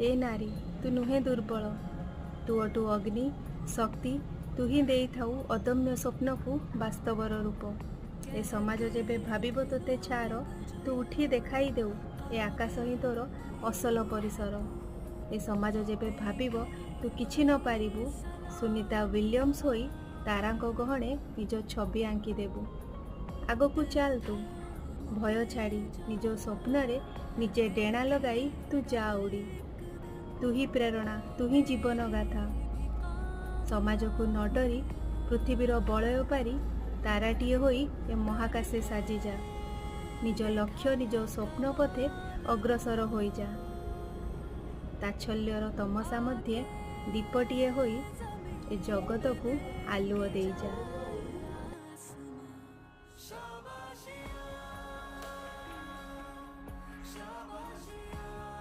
ଏ ନାରୀ, ତୁ ନୁହେଁ ଦୁର୍ବଳ, ତୁ ଅଟୁ ଅଗ୍ନି ଶକ୍ତି। ତୁ ହିଁ ଦେଇଥାଉ ଅଦମ୍ୟ ସ୍ୱପ୍ନକୁ ବାସ୍ତବର ରୂପ। ଏ ସମାଜ ଯେବେ ଭାବିବ ତୋତେ ଛାର, ତୁ ଉଠି ଦେଖାଇ ଦେଉ ଏ ଆକାଶ ହିଁ ତୋର ଅସଲ ପରିସର। ଏ ସମାଜ ଯେବେ ଭାବିବ ତୁ କିଛି ନ ପାରିବୁ, ସୁନିତା ୱିଲିୟମ୍ସ ହୋଇ ତାରାଙ୍କ ଗହଣେ ନିଜ ଛବି ଆଙ୍କିଦେବୁ। ଆଗକୁ ଚାଲ ତୁ ଭୟ ଛାଡ଼ି, ନିଜ ସ୍ୱପ୍ନରେ ନିଜେ ଡେଣା ଲଗାଇ ତୁ ଯା ଉଡ଼ି। ତୁ ହିଁ ପ୍ରେରଣା, ତୁ ହିଁ ଜୀବନ ଗାଥା। ସମାଜକୁ ନ ଡରି ପୃଥିବୀର ବଳୟ ପାରି ତାରାଟିଏ ହୋଇ ଏ ମହାକାଶେ ସାଜିଯା। ନିଜ ଲକ୍ଷ୍ୟ, ନିଜ ସ୍ୱପ୍ନ ପଥେ ଅଗ୍ରସର ହୋଇଯା। ତାଚ୍ଛଲ୍ୟର ତମସା ମଧ୍ୟେ ଦୀପଟିଏ ହୋଇ ଏ ଜଗତକୁ ଆଲୁଅ ଦେଇଯା।